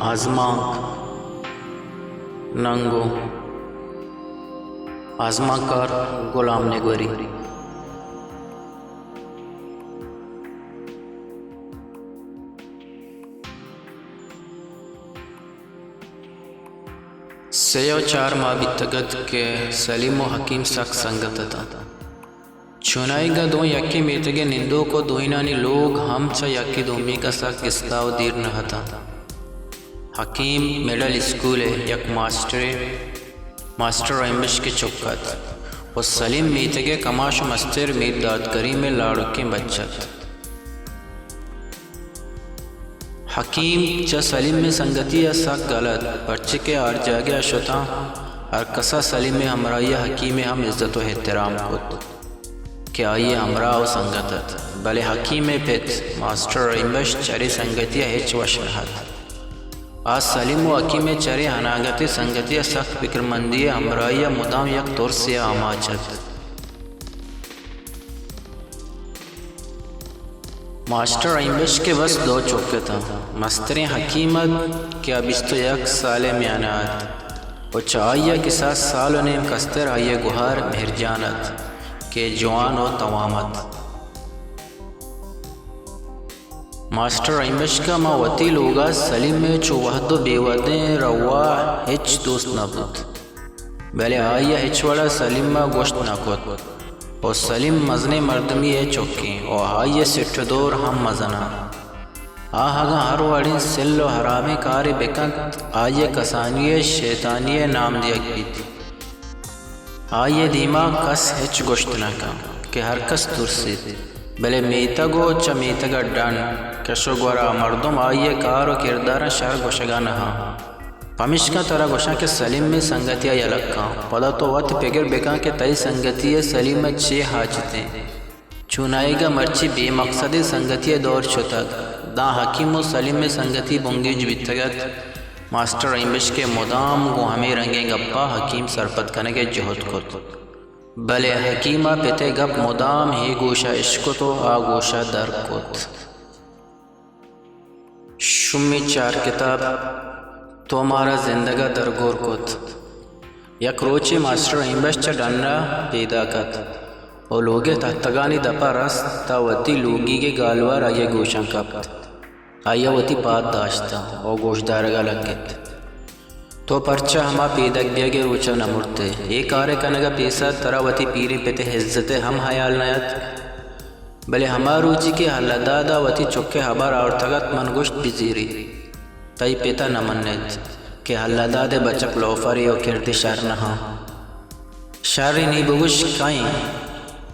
آزمانک، ننگو، آزمانکار غلام نگوری۔ سے ءُ چار ماہ بیتگ ات کہ سلیم ءُ حکیم سک سنگت اتاں۔ چونائیگ ءَ دوئیں یکیں میتگ ءَ نندوک ءُ دوئینانی لوگ ہم چہ یکے دومی ءَ سک گستا ءُ دیر نہ اتاں۔ حکیم مڈل اسکول ءِ یک ماسٹرے، ماسٹر ایمبشک ءِ چک ات ءُ سلیم میتگ ءِ کماش ءُ مستر میر داد کریم ءِ لاڑکیں بچ ات۔ حکیم چہ سلیم ءِ سنگتی ءَ سک گل ات، پرچے کہ ہر جاگہ ءَ شتاں، ہر کس ءَ سلیم ءِ ہمراہی ءَ حکیم ءِ ہم عزت ءُ احترام کت کہ آئی ءِ ہمراہ ءُ سنگت ات، بلے حکیم ءِ پت ماسٹر ایمبش چرے سنگتی ءَ ہچ وش نہ ات۔ آ سلیم ءُ حکیم ءِ چرے اناگتیں سنگتی ءَ سک پکرمندی ءُ ہمراہی ءَ مدام یک ترسے ءَ آماچ ات۔ ماسٹر ایمبشک ءَ بس دو چک اتاں، مستریں حکیم ات کہ آ بیست ءُ یک سال ءِ میان ءَ ات ءُ چہ آئی ءَ کساس سال ءُ نیم کستر آئی ءِ گہار مہرجان ات کہ جوان ءُ توام ات۔ ماسٹر ایمبشک ءَ ماں وتی لوگ ءَ سلیم ءِ چو وہد ءُ بے وہدیں روا ہچ دوست نہ بوت، بلے آئی ءَ ہچ وڑ ءَ سلیم ءَ گوشت نہ کت ءُ سلیم مزنیں مردمے ءِ چکیں ءُ آئی ءِ سٹ ءُ دور ہم مزن ات۔ آ اگاں ہر وڑیں سل ءُ حرامیں کارے بکنت، آئی ءَ کسانی ءُ شیطانی ءِ نام دیگ بیت۔ آئی ءِ دیما کس ہچ گوشت نہ کنت کہ ہر کس ترسیت، بلے میتگ ءُ چہ میتگ ءَ ڈن، کش ءُ گور ءَ مردم آئی ءِ کار ءُ کرداراں شر گوشگ ءَ نہ انت۔ پمیشکا ترا گوشاں کہ سلیم ءِ سنگتی ءَ یلہ کن، پدا تو وت پگر بکن کہ تئی سنگتی ءَ سلیم ءَ چے حاجت انت۔ چونائیگ ءَ مرچی بے مقصدیں سنگتی ءِ دور شتگ۔ داں حکیم ءُ سلیم ءِ سنگتی بنگیج بیتگ ات۔ ماسٹر ایمبشک ءَ مدام گوں ہمے رنگیں گپاں حکیم سرپد کنگ ءِ جہد کت، بلے حکیم ءَ پت ءِ گپ مدام اے گوش ءَ اشکت ءُ آ گوش ءَ در کت۔ شومی چار کتاب تو مارا زندگ ءَ درگور کت۔ یک روچے ماسٹر ایمبش چہ ڈن ءَ پیداک ات ءُ لوگ ءِ تہتگانی دپ ءَ رست تاں وتی لوگیگ ءِ گالوار آئی ءِ گوشاں کپت۔ آئی ءَ وتی پاد داشت ءُ گوشدارگ ءَ لگت۔ تو پرچا ہما پیداک بیگ ءِ روچ ءَ نہ مرت ئے؟ اے کار ءِ کنگ ءَ پیسر ترا وتی پیریں پت ءِ عزت ءِ ہم ہیال نہ ات؟ بلے ہما روچی کہ اللہ داد ءَ وتی چک ءِ ہبر آورتگ ات، من گوشت، بزیری، تئی پت ءَ نہ منیت کہ اللہ داد ءِ بچک لوفرے ءُ کردے شر نہ انت۔ شرے نی بگوش کئے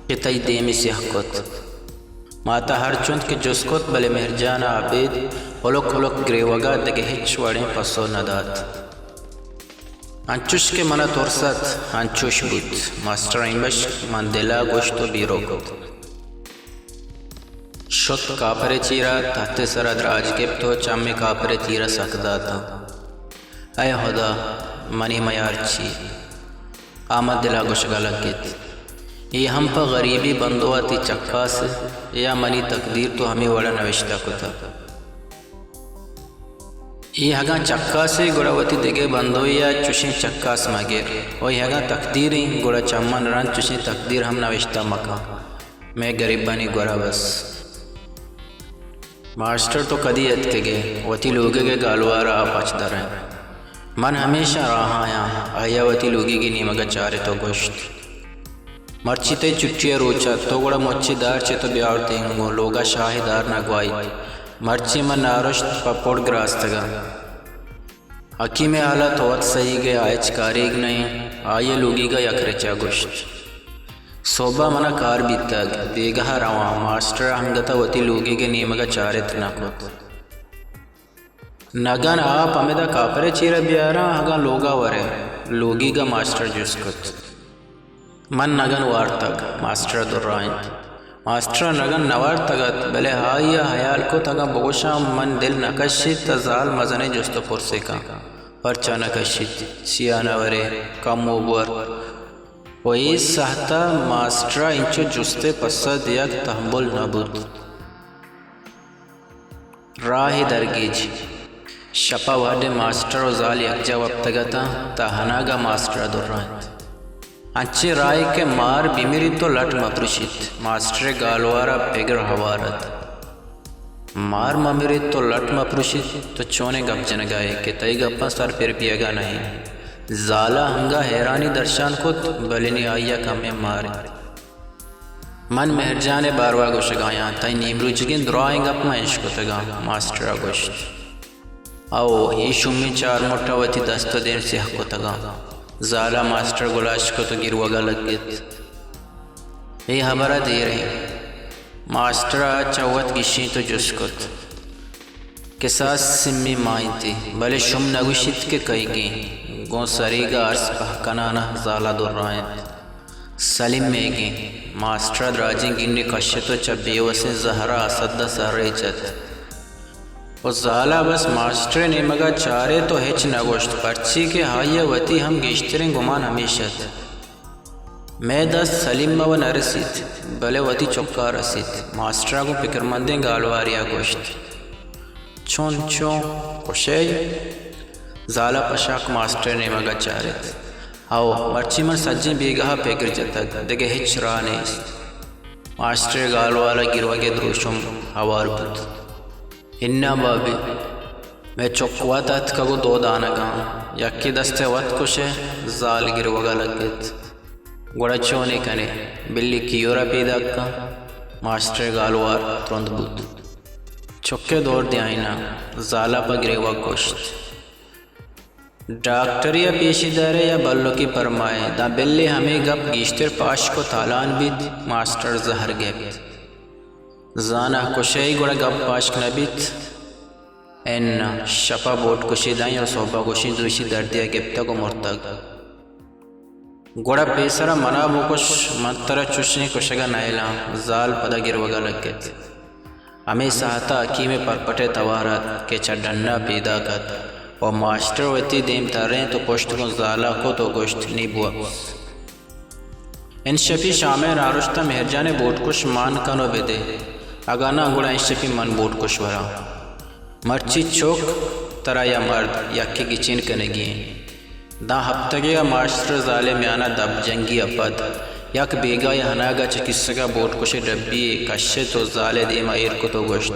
کہ تئی دیمی سیاہ کت۔ مات ءَ ہر چنت کہ جست کت، بلے مہرجان ءَ ابید ہلک ہلک گریوگ ءَ دگہ ہچ وڑیں پسو نہ دات۔ انچوش کہ من ءَ ترس ات، انچوش بوت۔ ماسٹر ایمبشک من دل ءَ گوشت ءُ بیرو کت۔ شت کاپر ءِ چیر ءَ، تہت ءِ سر ءَ دراج گپت ءُ چم ءَ کاپر ءِ تیر ءَ سک داتاں۔ اے ہدا، منی میار چی؟ آ ماں دل ءَ گوشگ ءَ لگت، اے ہم پہ غریبیں بندو ءَ تئی چکاس یا منی تقدیر تو ہمے وڑ ءَ نوشتہ کتگ؟ اے اگاں چکاسے، گڑا وتی دگہ بندوے ءَ چشیں چکاس مہ گر، ءُ اے اگاں تقدیریں، گڑا چہ من رند چشیں تقدیر ہم نوشتہ مہ کن۔ مئے گریبانی گور ءَ بس۔ ماسٹر تو کدی اتکگ ئے؟ وتی لوگیگ ءِ گالوار ءَ پچ درائینت۔ من ہمیش آں راہ ءَ آں۔ آئی ءَ وتی لوگیگ ءِ نیمگ ءَ چارت ءُ گوشت، مرچی تئی چھٹی ءِ روچ ات، تو گڑا مچے دار چت ءُ بیاورت انگو، لوگ ءَ شاہ ءِ دار نہ گواہیت۔ مرچی من نارشت پہ پڑ گراستگ آں۔ حکیم ءِ ہال ءَ تو وت سہیگ ئے، آ ہچ کاریگ نہ انت۔ آئی ءِ لوگیگ ءَ یک رچ ءَ گوشت، سہب ءَ من ءَ کار بیتگ، بیگاہ ءَ رواں۔ ماسٹر ءَ انگت ءَ وتی لوگیگ ءِ نیمگ ءَ چارت نہ کت۔ نگن آپ ہمدا کاپر ءِ چیر ءَ بیاراں، اگاں لوگ ءَ ورئے؟ لوگیگ ءَ ماسٹر جست کت۔ من نگن وارتگ، ماسٹر ءَ درائینت۔ ماسٹر ءَ نگن نہ وارتگ ات، بلے آئی ءَ ہیال کت، اگاں بگوشاں من دل نہ کشیت، تہ زال مزنیں جست ءُ پرسے کن، پرچا نہ کشیت؟ چیا نہ ورئے؟ کمو بور۔ ءُ اے ساہت ءَ ماسٹر ءَ انچو جست ءِ پسہ دیگ تہمبل نہ بوت۔ راہ ءِ درگیجی۔ شپ ءَ وھدے ماسٹر ءُ زال یکجاہ وپتگ اتاں، تاں ھناگہ ماسٹر ءَ درائینت، انچیں راھے کہ مار بمریت ءُ لٹ مہ پروشیت۔ ماسٹر ءِ گالوار ءَ پگر ھوار ات۔ مار مہ مریت ءُ لٹ مہ پروشیت، تو چونیں گپ جنگ ءَ ئے کہ تئی گپاں سر پر بیگ ءَ نہ اِنت؟ زال ءَ انگہ ھیرانی درشان کت، بلے نی آئی ءَ کمیں مار اِنت۔ من مھرجان ءِ باروا گوشگ ءَ آں، تئی نیمروچیگیں دراھیں گپ من اشکتگ اَنت، ماسٹر ءَ گوشت۔ او، اے شومیں چارمٹ ءَ وتی دست ءُ دیم سیاہ کتگ اَنت۔ زال ءَ ماسٹر گلاش کت ءُ گریوگ ءَ لگت۔ اے ھبر ءَ دیر اِنت۔ ماسٹر ءَ چہ وت گیشینت ءُ جست کت، کساس سمی ماھینتی، بلے شوم نہ گوشیت کہ کئیگیں۔ گوں سریگ ءَ ارس پہ کنان ءَ زال ءَ درائینت۔ سلیم ئیگیں۔ ماسٹر ءَ دراجیں گینڈے کشت ءُ چہ بے وسیں زھر ءَ اسد ءَ سر ئے جت۔ ءُ زال ءَ بس ماسٹر ءِ نیمگ ءَ چارت ءُ ھچ نہ گوشت، پرچی کہ آئی ءَ وتی ھم گیشتریں گمان ھمیش ات۔ مئے دست سلیم ءَ وَ نہ رسیت، بلے وتی چک ءَ رسیت۔ ماسٹر ءَ گوں پکرمندیں گالوارے ءَ گوشت، چون چون کش ئے؟ زال ءَ پشاک ماسٹر ءِ نیمگ ءَ چارت۔ ھو، مرچی من سجیں بیگاہ ءَ پگر جتگ، دگہ ھچ راہ نیست۔ ماسٹر ءِ گالوار ءَ گریوگ ءِ دروشم ھوار بوت۔ اناں بابی، مئے چک وت اتکگ ءُ دود آنگ ءَ اَنت، یکے دست ءَ وت کش ئے۔ زال گریوگ ءَ لگت۔ گڑا چون ئے کن ئے؟ بلی کیور ءَ پیداک کن۔ ماسٹر ءِ گالوار ترند بوت۔ چک ءَ دور دیائیناں، زال ءَ پہ گریوگ گوشت۔ ڈاکٹرے ءَ پیشی دار ئے یا بلکے پرمائے، داں بلے ھمے گپ گیشتر پاشک ءُ تالان بیت۔ ماسٹر زھر گپت۔ زاناں کش ئے گڑا گپ پاشک نہ بیت۔ اناں، شپ ءَ بوٹ کشے دئیں ءُ سھب ءَ گوشیں دوشی دردے ءَ گپتگ ءُ مرتگ۔ گڑا پیسر ءَ من ءَ بکش، من ترا چشیں کشگ ءَ نئیلاں۔ زال پدا گریوگ ءَ لگت۔ ھمے ساھت ءَ حکیم ءِ پرپٹ ءِ توار ات کہ چہ ڈن ءَ پیداک ات ءُ ماسٹر وتی دیم ترینت ءُ پشت گوں زال ءَ کت ءُ گوشت، نی بوپس۔ انشپی شام ءِ نارشت ءَ مھرجان ءِ بوٹ کش مان کن ءُ بدے، اگاں ناں گڑا انشپی من بوٹ کش وراں۔ مرچی چک ترا یا مرد یکے گچین کنگی اِنت۔ داں ھپتگے ءَ ماسٹر ءُ زال ءِ میان ءَ دپ جنگی ءَ پد یک بیگاہ ءِ ھناگ ءَ چہ کیسگ ءَ بوٹ کش ءِ ڈبی یے کشت ءُ زال ءِ دیم ءَ ایر کت ءُ گوشت۔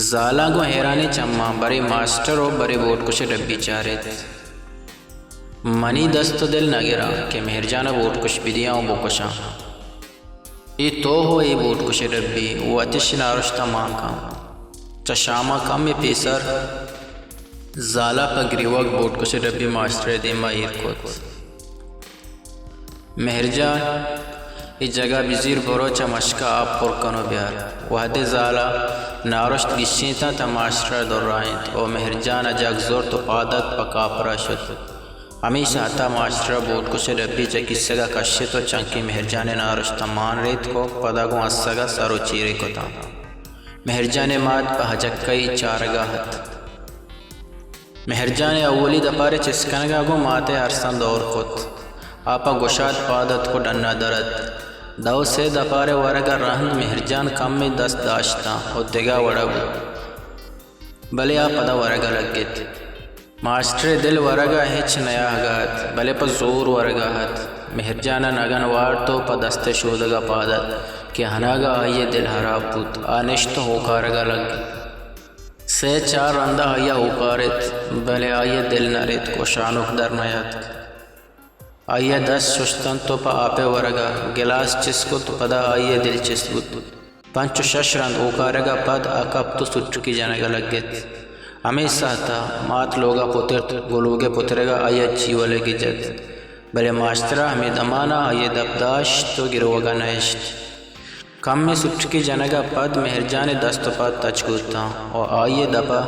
زالاں گوں ھیرانیں چماں برے ماسٹر ءُ برے بوٹ کش ءِ ڈبی چارت۔ منی دست ءُ دل نہ گراں کہ مھرجان ءَ بوٹ کش بدیاں ءُ بکشاں۔ اے تو ءُ اے بوٹ کش ءِ ڈبی وتش نارشت ءَ مان کن۔ چہ شام ءَ کمے پیسر زال ءَ پہ گریوگ بوٹ کش ءِ ڈبی ماسٹر ءِ دیم ءَ ایر کت۔ مھرجان، اے جگ ءَ بزیر، برو چہ مشک ءَ آپ پر کن ءُ بیار۔ وھدے زال ءَ نارشت گیشینتاں تاں ماسٹر ءَ درائینت ءُ مھرجان ءَ جگ زرت ءُ پاد اتک پہ کاپر ءَ شت۔ ھمے ساھت ءَ ماسٹر ءَ بوٹ کش ءِ ڈبی چہ کیسگ ءَ کشت ءُ چنکے مھرجان ءِ نارشت ءَ مان ریتک ءُ پدا گوں اسگ ءَ سر ءُ چیرے کتاں۔ مھرجان ءِ مات پہ ھجکہ ئی چارگ ءَ ات۔ مھرجان ءِ اولی دپار ءِ چست کنگ ءَ گوں مات ءِ ارساں دور کت۔ آ پہ گشاد پاد اتک ءُ ڈن ءَ در اتک۔ دو سے دپار ءِ ورگ ءَ رھند مھرجان کمے دست داشتاں ءُ دگہ وڑ ءَ بوت۔ بلے آ پدا ورگ ءَ لگت۔ ماسٹر ءِ دل ورگ ءَ ھچ نیاھگ ءَ ات، بلے پہ زور ورگ ءَ ات۔ مھرجان ءَ نگن وارت ءُ پہ دست ءِ شودگ ءَ پاد اتک کہ ھناگہ آئی ءِ دل ھراب بوت۔ آ نشت ءُ اوکارگ ءَ لگت۔ سے چار رند ءَ آئی ءَ اوکارت، بلے آئی ءِ دل نہ ریتک ءُ شانک در نیاتک۔ آئی ءَ دست ششت اَنت ءُ پہ آپ ءِ ورگ ءَ گلاس چست کت، پدا آئی ءِ دل چست بوت۔ پنچ ءُ شش رند اوکارگ ءَ پد آ کپت ءُ سٹکی جنگ ءَ لگت۔ ھمے ساھت ءَ مات لوگ ءَ پترت، گوں لوگ ءِ پترگ ءَ آئی ءَ چیولگے جت، بلے ماسٹر ءَ ھمے دمان ءَ آئی ءِ دپ داشت ءُ گروگ ءَ نہ اِشت۔ کمے سٹکی جنگ ءَ پد مھرجان ءِ دست ءُ پاد تچک بوتاں ءُ آئی ءِ دپ ءَ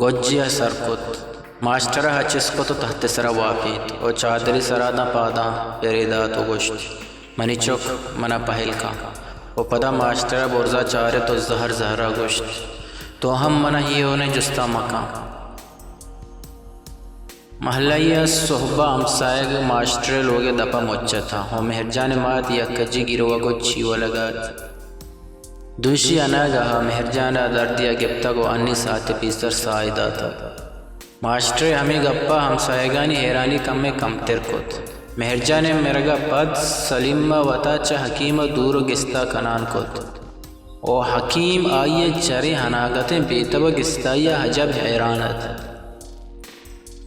گجے ءَ سر کت۔ ماسٹر ءَ چست کت ءُ تھت ءِ سر ءَ واپینت ءُ چادرے سر ءَ داں پاداں پرے دات ءُ گوشت، منی چک، من ءَ پھل کن۔ ءُ پدا ماسٹر ءَ برز ءَ چارت ءُ زھر زھر ءَ گوشت، تو ھم من ءَ اے ھونیں جست ءَ مکن۔ مھلہ ءَ سھب ءَ ھمساھگ ماسٹر ءِ لوگ ءِ دپ ءَ مچ اَت ءُ مھرجان ءِ مات یک کجی گروگ ءُ چیولگ ءَ اَت۔ دوشی اناگہ ءَ مہرجان ءَ دردے ءَ گپتگ ءُ انی ساعتے پیسر ساہ ئے داتگ۔ ماسٹر ءِ ہمے گپ ءَ ہمساہگانی ہیرانی کمے کمتر کت۔ مہرجان ءِ مرگ ءَ پد سلیم ءَ وتا چہ حکیم ءَ دور ءُ گستا کنان کت ءُ حکیم آئی ءِ چریں اناگتیں بے تب ءُ گستائی ءَ عجب ہیران ات۔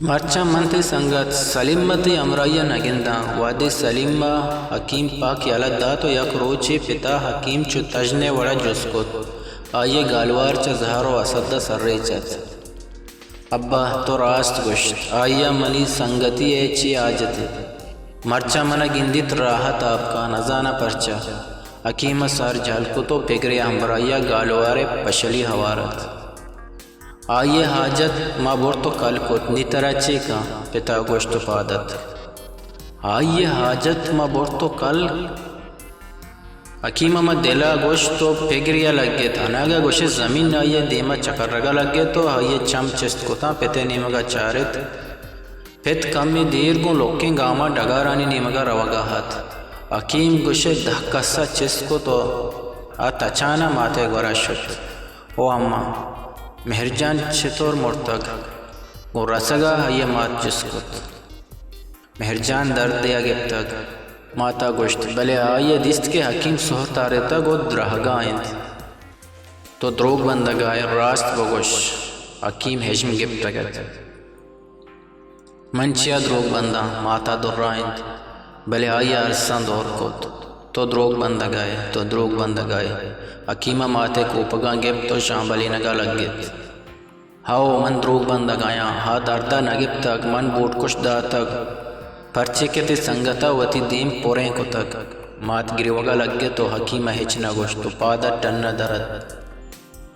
مرچاں من تئی سنگت سلیم ءَ تئی ہمراہی ءَ نہ گنداں۔ وہدے سلیم ءَ حکیم پاک یلہ دات ءُ یک روچے پت ءَ حکیم چو تژن ءِ وڑ ءَ جست کت، آئی ءِ گالوار چہ زہر ءُ حسد ءَ سرریچ ات۔ ابا، تو راست گوشت، آئی ءَ منی سنگتی ءِ چے حاجت ات؟ مرچاں من ءَ گندیت راہ ءَ تاب کاں، نزاناں پرچا۔ حکیم ءَ سر جہل کت ءُ پگرے ءِ ہمبراہی ءَ گالوار ءِ پشلی ہوار ات۔ آئی ءِ حاجت ما برت ءُ کل کت، نی ترا چے کن؟ پت ءَ گوشت ءُ پاد اتک۔ آئی ءِ حاجت ما برت ءُ کل۔ حکیم ءَ ما دل ءَ گوشت ءُ پگرے ءَ لگت۔ اناگہ گوشے زمین آئی ءِ دیم ءَ چکرگ ءَ لگت ءُ آئی ءِ چم چست کتاں پت ءِ نیمگ ءَ چارت۔ پت کمے دیر گوں لکیں گاماں ڈگارانی نیمگ ءَ روگ ءَ ات۔ حکیم گوشے دہ کس ءَ چست کت ءُ آ تچان ءَ مات ءِ گور ءَ شت۔ او اماں، مہرجان چتور مرتگ؟ گوں رسگ ءَ آئی ءَ مات جست کت۔ مہرجان دردے ءَ گپتگ۔ مات ءَ گوشت، بلے آئی ءَ دیست کہ حکیم سہر تارتگ ءُ درہگ ءَ انت۔ تو دروگ بندگ ءَ ئے، راست بگوش۔ حکیم ہژم گپتگ ات۔ من چیا دروگ بنداں؟ مات ءَ درائینت۔ بلے آئی ءَ ارساں دور کت۔ تو دروگ بندگ ءَ ئے، تو دروگ بندگ ءَ ئے۔ حکیم ءَ مات ءِ کوپگاں گپت ءُ شانبلینگ ءَ لگت۔ ہئو، من دروگ بندگ ءَ آں۔ آ درد ءَ نہ گپتگ، من بوٹکش داتگ، پرچے کہ تئی سنگت ءَ وتی دیم پریں کتگ۔ مات گریوگ ءَ لگت ءُ حکیم ءَ ہچ نہ گوشت ءُ پاد ءَ ٹن ءَ در ات۔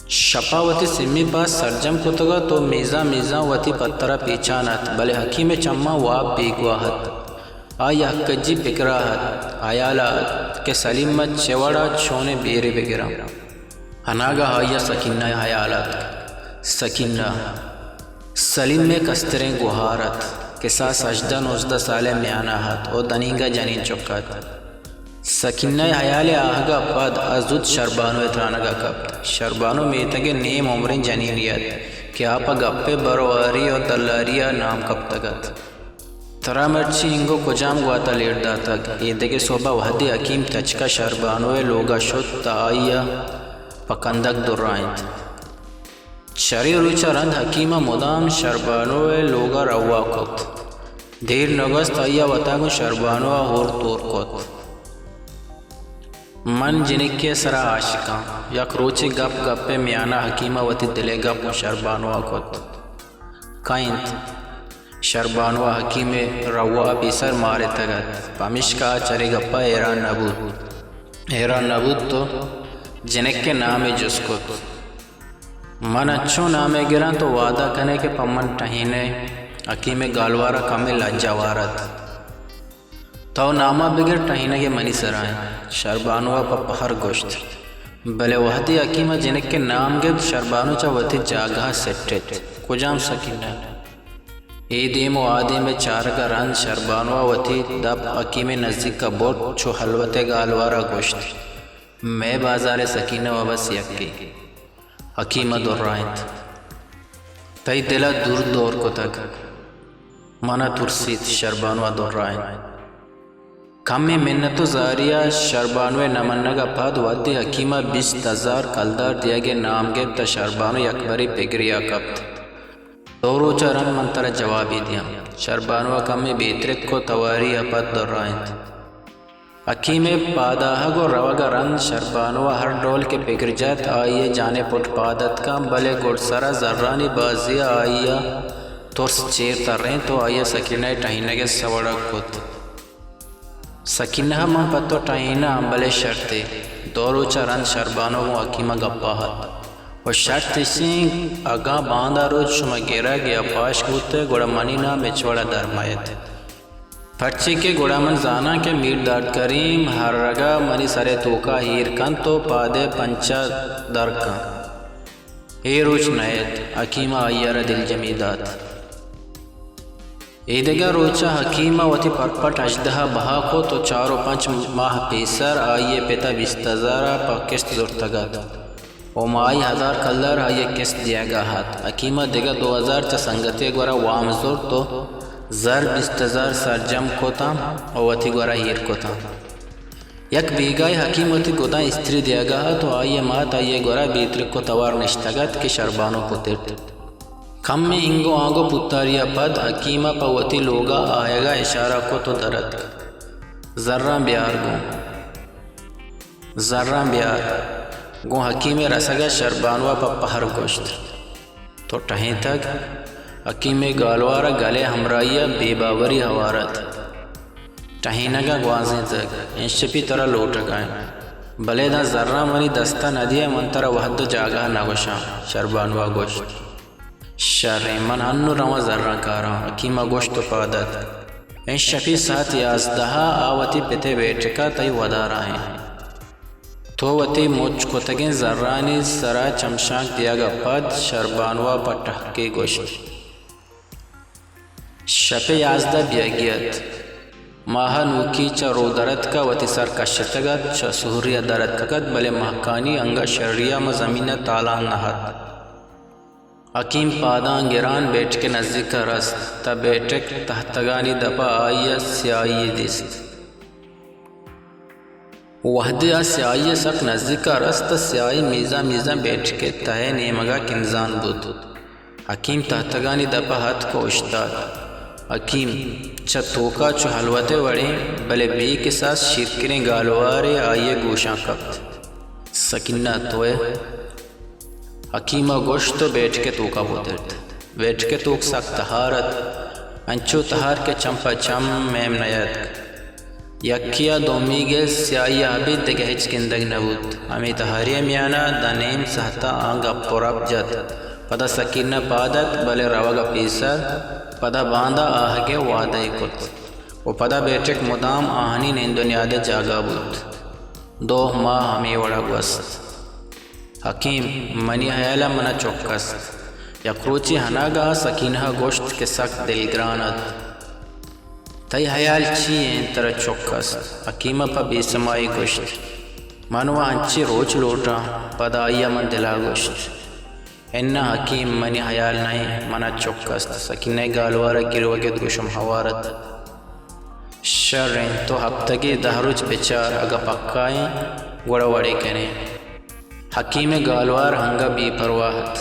شپ ءَ وتی سمی پاس سرجم کتگ ات ءُ میزاں میزاں وتی پتر ءَ پیچان ات، بلے حکیم ءِ چماں واب بیگواہ ات۔ آ یک کجی پکر ءَ ات، ہیال ءَ ات کہ سلیم ءَ چہ وڑ ءَ چونیں بیرے بگراں۔ اناگہ آئی ءَ سکینہ ءِ ہیال اتک۔ سکینہ، سلیم ءِ کستریں گہار ات۔ کساس ہژدہ نوزدہ سال ءِ میان ءَ ات ءُ دنیگہ جنین چک ات۔ سکینہ ءِ ہیال ءِ آہگ ءَ پد آ زوت شربانو ءِ ترانگ ءَ کپت۔ شربانو میتگ ءِ نیم عمریں جنینے ات کہ آ پہ گپ ءِ برواری ءُ دلاری ءَ نام کپتگ ات۔ ترا مرچی اینگو کجام گوات ءَ لیٹ داتگ؟ ایدگہ سہب ءَ وہدے حکیم تچک ءَ شربانو ءِ لوگ ءَ شت تہ آئی ءَ پہ کندگ درائینت۔ چرے روچ ءَ رند حکیم ءَ مدام شربانو ءِ لوگ ءَ روا کت۔ دیر نگوست آئی ءَ وتا گوں شربانو ءَ ہور تور کت۔ من جنکے ءِ سرا عاشق آں۔ یک روچے گپ گپ ءِ میان ءَ حکیم ءَ وتی دل ءِ گپ گوں شربانو ءَ کت۔ کئے انت؟ شربانو ءَ حکیم ءِ روا ءَ پیسر مارتگ ات، پمیشکا آ چرے گپ ءَ ہیران نہ بوت۔ ہیران نہ بوت ءُ جنک ءِ نام ءَ جست کت۔ من انچو نام ءَ گراں تو وعدہ کن ئے کہ پہ من ٹہین ئے؟ حکیم ءِ گالوار ءَ کمے لج ہوار ات۔ تو نام ءَ بگر، ٹہینگ ءَ منی سرا انت، شربانو ءَ پہ پہر گوشت۔ بلے وہدے حکیم ءَ جنک ءِ نام گپت، شربانو چہ وتی جاگہ ءَ سٹت۔ کجام سکینہ؟ اے دیم ءُ آ دیم ءِ چارگ ءَ رند شربانو ءَ وتی دپ حکیم ءِ نزیک ءَ برت، چو ہلوت ءِ گالوار ءَ گوشت، مئے بازار ءِ سکینہ ءُ بس یکے۔ حکیم ءَ درائینت۔ تئی دل ءَ درد ہور کتگ۔ من ءَ ترسیت، شربانو ءَ درائینت۔ کمے منت ءُ زاری ءَ شربانو ءِ نہ منگ ءَ پد وہدے حکیم ءَ بیست ہزار کلدار دیگ ءِ نام گپت تہ شربانو یکبرے پگرے ءَ کپت۔ دو روچ ءَ رند من ترا جوابے دیاں۔ شربانو ءَ کمے بے ترک ءُ تواری ءَ پد درائینت۔ حکیم ءِ پادآہگ ءُ روگ ءَ رند شربانو ءَ ہر ڈول کہ پگر جت، آئی ءِ جان ءِ پٹ پاد اتکاں، بلے گڈسر ءَ زرانی بازی ءَ آئی ءَ ترس چیر ترینت ءُ آئی ءَ سکینہ ءِ ٹہینگ ءِ سوڑگ کت۔ سکینہ، من پہ تو ٹہیناں، بلے شرطے۔ دو روچ ءَ رند شربانو گوں حکیم ءَ گپ ءَ ات ءُ شرط ایش انت، اگاں باندا روچ شما گرگ یا پاشک بوت ئے، گڑا منی نام ہچ وڑ ءَ در مئیت۔ پرچے کہ گڑا من زاناں کہ میر داد کریم ہر رگ ءَ منی سر ءِ توک ءَ ایر کنت ءُ پاد ءِ پنچ ءَ در کنت۔ اے روچ نئیت، حکیم ءَ آئی ءَ را دلجمی دات۔ اے دگہ روچ ءَ حکیم ءَ وتی پرپٹ ہژدہ ءَ بہا کت ءُ چار ءُ پنچ ماہ پیسر آئی ءِ پت ءَ بیست ہزار ءَ پہ کست زرتگ اَت ءُ ماہی ہزار کلدار آئی ءِ کست دیگ ءَ اَت۔ حکیم ءَ دگہ دو ہزار چہ سنگتے ءِ گورا وام زرت ءُ زر بیست ہزار سرجم کت اَنت ءُ وتی گورا ایر کت اَنت۔ یک بیگاہے حکیم وتی گداں استری دیگ ءَ اَت ءُ آئی ءِ مات آئی ءِ گورا بے ترک ءُ توار نشتگ اَت کہ شربانو پترت۔ کمے انگو آنگو پوتاری ءَ پد حکیم ءَ پہ وتی لوگ ءَ آیگ ءَ اشارہ کت ءُ در اتک۔ زراں بیار گوں۔ زراں بیار۔ گوں حکیم ءِ رسگ ءَ شربانو ءَ پہ پہر گوشت۔ تو ٹہینتگ؟ حکیم ءِ گالوار ءَ گل ءِ ہمراہی ءَ بے باوری ہوار اَت۔ ٹہینگ ءَ گوازینتگ، انشپی ترا لوٹگ ءَ اِنت۔ بلے داں زراں منی دست ءَ نہ دئے، من ترا وھد ءُ جاگہ نہ گوشاں، شربانو ءَ گوشت۔ شریں، من انوں رواں زراں کاراں، حکیم ءَ گوشت ءُ پاد اتک۔ انشپی ساعت یازدہ ءَ آ وتی پت ءِ بیٹک ءَ تئی ودار ءَ اِنت۔ تو وتی مچ کتگیں زرانی سرا چمشانک دیگ ءَ پد شربانو ءَ پہ ٹہکے گوشت۔ شپ ءِ یازدہ بیاگی اَت۔ ماہ نوکی چہ رودرتک ءَ وتی سر کشتگ اَت، چہ سہری ءَ در اتکگ اَت، بلے مہکانی انگت شری ءَ ماں زمین ءَ تالان نہ اَت۔ حکیم پاداں گران بیٹک ءِ نزیک ءَ رست، تہ بیٹک تہتگانی دپ ءَ آئی ءَ سیاہی یے دیست۔ وہدے آ سیاہی ءَ سک نزیک ءَ رست، تہ سیاہی میزاں میزاں بیٹک ءِ تہ ءِ نیمگ ءَ کنزان بوت۔ حکیم تہتگانی دپ ءَ اتک ءُ اوشتات۔ حکیم چہ توک ءَ چو ہلوت ءِ وڑیں، بلے بے کساس شیرکنیں گالوارے آئی ءِ گوشاں کپت۔ سکینہ، تو ئے؟ حکیم ءَ گوشت ءُ بیٹک ءِ توک ءَ پترت۔ بیٹک ءِ توک سک تہار اَت، انچو تہار کہ چم پہ چم میم نیاتک۔ یکے ءَ دومیگ ءِ سیاہی ءَ ابید دگہ ہچ گندگ نہ بوت۔ ہمے تہاری ءِ میان ءَ داں نیم ساعت ءَ آ گپ ءُ رپ جت۔ پدا سکینہ پاد اتک، بلے روگ ءَ پیسر پدا باندا آہگ ءِ وعدہ ئے کت ءُ پدا بیٹک مدام آہانی نند ءُ نیاد ءِ جاگہ بوت۔ دو ماہ ہمے وڑ ءَ گوست۔ حکیم، منی ہیال ءَ من ءَ چک است۔ یک روچے ہناگہ ءَ سکینہ ءَ گوشت کہ سک دلگران اَت۔ تئی ہیال چی اِنت؟ ترا چک است؟ حکیم ءَ پہ بے سمائی گوشت۔ من وَ انچیں روچ لوٹاں۔ پدا آئی ءَ من دل ءَ گوشت۔ اناں حکیم، منی ہیال نہ اِنت، من ءَ چک است۔ سکینہ ءِ گالوار ءِ گریوگ ءِ دروشم ہوار اَت۔ شر اِنت، تو ہپتگے دہ روچ بچار، اگاں پکا اِنت، گڑا وڑے کنیں۔ حکیم ءِ گالوار انگہ بے پرواہ اَت۔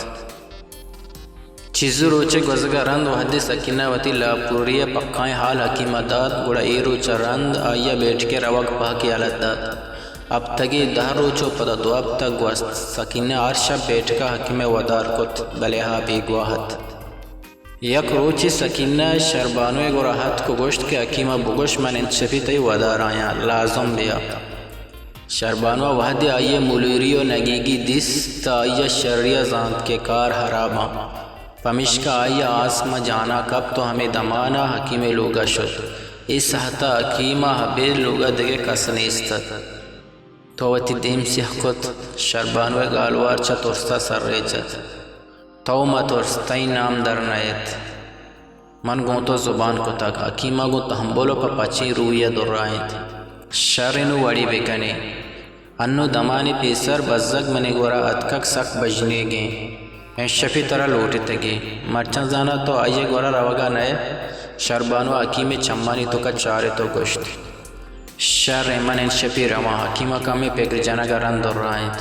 چیزے روچے گوزگ ءَ رند وہدے سکینہ ءَ وتی لاپوری ءِ پکائیں ہال حکیم ءَ دات، گڑا اے روچ ءَ رند آئی ءَ بیٹک ءِ روگ پہک یلہ دات۔ ہپتگے دہ روچ ءُ پدا دو ہپتگ گوست۔ سکینہ ہر شپ بیٹک ءَ حکیم ءِ ودار کت، بلے آ بیگواہ اَت۔ یک روچے سکینہ شربانو ءِ گورا اتک ءُ گوشت کہ حکیم ءَ بگوش، من انچپی تئی ودار ءَ آں، لازم بیا۔ شربانو ءَ وہدے آئی ءِ ملوری ءُ نگیگی دیست، تہ آئی ءَ شری ءَ زانت کہ کار ہراب اَنت۔ پمیشکا آئی ءَ آس ماں جان ءَ کپت ءُ ہمے دمان ءَ حکیم ءِ لوگ ءَ شت۔ اے ساعت ءَ حکیم ءَ ابید لوگ ءَ دگہ کس نیست اَت۔ تو وتی دیم سیاہ کت۔ شربانو ءِ گالوار چہ ترس ءَ سرریچ اَت۔ تو مہ ترس، تئی نام در نئیت۔ من گوں تو زبان کتگ۔ حکیم ءَ گوں تہمبل ءُ پہ پچیں روی ءَ درائینت۔ شر، انوں وڑے بہ کن ئے۔ انوں دمانے پیسر بزگ منی گورا اتکگ، سک بژنیگیں۔ انشپی ترا لوٹتگی۔ مرچاں زاناں تو آئی ءِ گورا روگ ءَ نئے۔ شربانو ءَ حکیم ءِ چمانی توک ءَ چارت ءُ گوشت۔ شر اِنت، من انشپی رواں۔ حکیم ءَ کمے پگر جنگ ءَ رند درائینت۔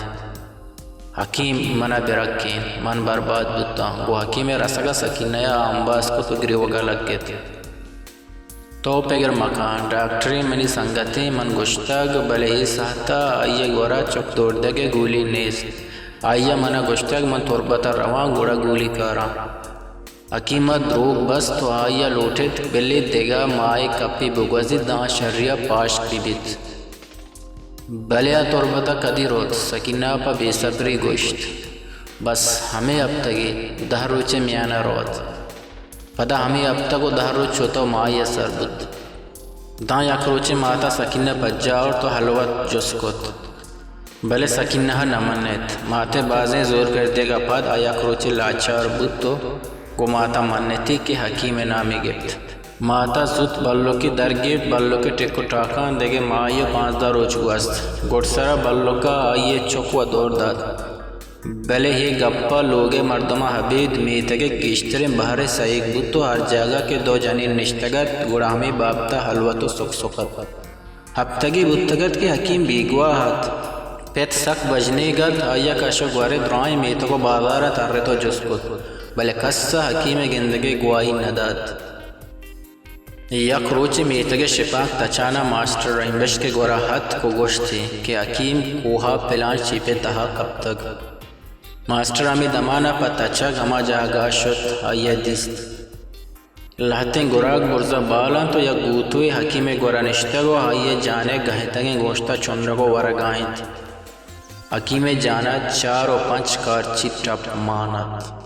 حکیم، من ءَ برکین، من برباد بوتاں۔ گوں حکیم ءِ رسگ ءَ سکینہ ءَ آ امباز کت ءُ گریوگ ءَ لگت۔ تو پگر مکن، ڈاکٹرے منی سنگتے، من گوشتگ، بلے اے ساعت ءَ آئی ءِ گورا چک دوڑدگ ءِ گولی نیست۔ آئی ءَ من ءَ گوشتگ، من تربت ءَ رواں، گڑا گولی کاراں۔ حکیم ءَ دروگ بست ءُ آئی ءَ لوٹت، بلے دگہ ماہے کپی بگوزیت، داں شری ءَ پاشک بہ بیت۔ بلے آ تربت ءَ کدی روت؟ سکینہ ءَ پہ بے صبری گوشت۔ بس ہمے ہپتگے دہ روچ ءِ میان ءَ روت۔ پدا ہمے ہپتگ ءُ دہ روچ شت ءُ ماہے ءَ سر بوت۔ داں یک روچے مات ءَ سکینہ پجا آورت ءُ ہلوت جست کت۔ بلے سکینہ ءَ نہ منت۔ مات ءِ بازیں زورگردیگ ءَ پد آ یک روچے لاچار بوت ءُ گوں مات ءَ منتی کہ حکیم ءِ نام ئے گپت۔ مات ءَ زوت بلوکی در گیپت، بلوک ءِ ٹک ءُ ٹاکاں دگہ ماہے ءُ پانزدہ روچ گوست۔ گڈسر ءَ بلوک ءَ آئی ءِ چک ودور دات۔ بلے اے گپ ءَ لوگ ءِ مردماں ابید میتگ ءِ گیشتریں بہر ءَ سہیگ بوت ءُ ہر جاگہ کہ دو جنین نشتگ ات، گڑا ہمے بابت ءَ ہلوت ءُ سک سک ات۔ ہپتگے بوتگ ات کہ حکیم بیگواہ ات۔ پت سک بژنیگ ات، آئی ءَ کش ءُ گور ءِ درائیں میتگ ءُ بازار ءَ ترت ءُ جست کت، بلے کس ءَ حکیم ءِ گندگ ءِ گواہی نہ دات۔ یک روچے میتگ ءِ شپانک تچان ءَ ماسٹر رحیم بخش ءِ گورا اتک ءُ گوشت ئے کہ حکیم کوہ ءِ پلان شیپ ءِ تہا کپتگ۔ ماسٹر ہمے دمان ءَ پہ تچگ ہما جاگہ ءَ شت، آئی ءَ دیست۔ لہتیں گراگ برز ءَ بال انت ءُ یک گوتوے حکیم ءِ گورا نشتگ ءُ آئی ءِ جان ءِ گہتگیں گوشت ءَ چنڈگ ءُ ورگ ءَ انت۔ حکیم ءِ جان ءَ چار ءُ پنچ کارچی ٹپ مان ات۔